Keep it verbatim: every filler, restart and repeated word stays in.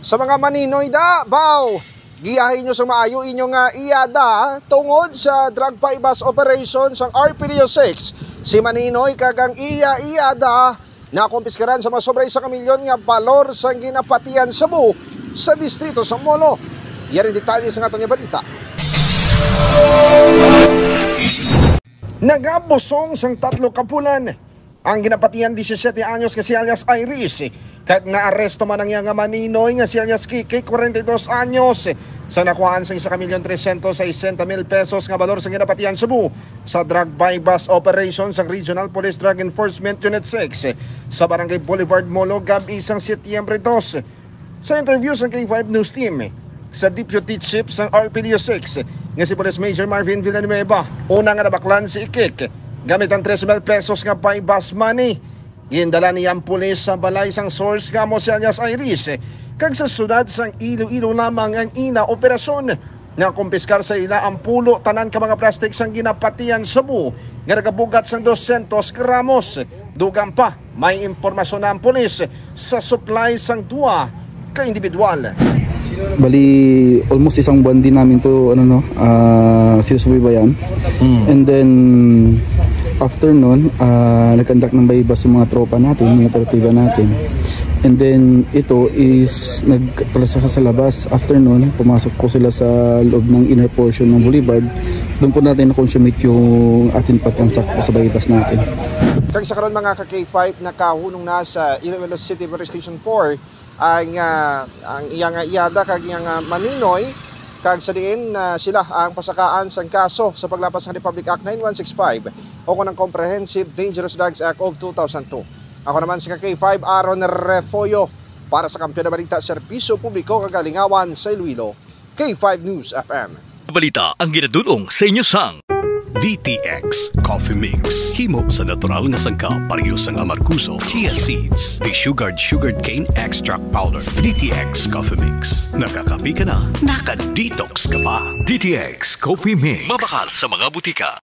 Sa mga Maninoy da, baw, giyahi nyo sa maayo inyo nga iyada tungod sa drug buy-bust operation sang R P D O six. Si Maninoy kag ang iya iyada nakumpiskaran sa masobra isa ka milyon nga balor sang ginapatian shabu sa distrito sa Molo. Yari ang detalye sa aton nga balita. Nagabusong sang tatlo ka bulan ang ginapatian disisiete anyos nga si alias Iris, kag naaresto man ang iya nga maninoy nga si alias Kiki, kwarenta y dos anyos, sa nakuhaan sa isa ka milyon tresyentos sesenta mil pesos nga balor sa ginapatian shabu sa drug buy-bust operation sang Regional Police Drug Enforcement Unit six sa Barangay Boulevard, Molo, gab-i sang Setyembre dos. Sa interview sang K five News Team sa Deputy Chief sang R P D O six nga si Police Major Marvin Villanueva, una nga nabaklan si Ikik gamit ang tres mil pesos nga buy-bust money. Gindala niya ang pulis sa balay sang source nga amo si alias Iris, kag sa siyudad sang Iloilo lamang ang ina operasyon. Nakumpiskar sa ila ang pulo tanan ka mga plastic sang ginapatian shabu nga nagabugat sang dosyentos gramos. Dugang pa, may impormasyon na ang pulis sa supply sang duha ka individual. Bali, almost isang buwan din namin to, ano, no, ah, sinusubaybayan. And then, after nun, ah, nag-conduct ng buy-bust yung mga tropa natin, yung operatiba natin. And then, ito is nagpalasok sa labas. After nun, pumasok po sila sa loob ng inner portion ng Boulevard. Doon po natin na-consummate yung ating pag-transact po sa buy-bust natin. Kag sa karon, mga ka-K five, nakahunong na sa Iloilo City Police Station four ang, ah, ang iya nga iyada kag iya nga maninoy, kag sa diin, ah, sila ang pasakaan sang kaso sa paglapas sang Republic Act nine one six five o kon ang Comprehensive Dangerous Drugs Act of two thousand two. Ako naman si ka-K five, Aaron Refollo, para sa Kampiyon na Balita, Serbisyo Publiko kag Kalingawan sa Iloilo, K five News F M. Balita ang ginadul-ong sa inyo sang D T X Coffee Mix. Himo sa natural nga sangkap, pareho sang amargoso, chia seeds, desugared sugarcane extract powder. D T X Coffee Mix. Nakakape ka na, naka-detox ka pa. D T X Coffee Mix. Mabakal sa mga butika.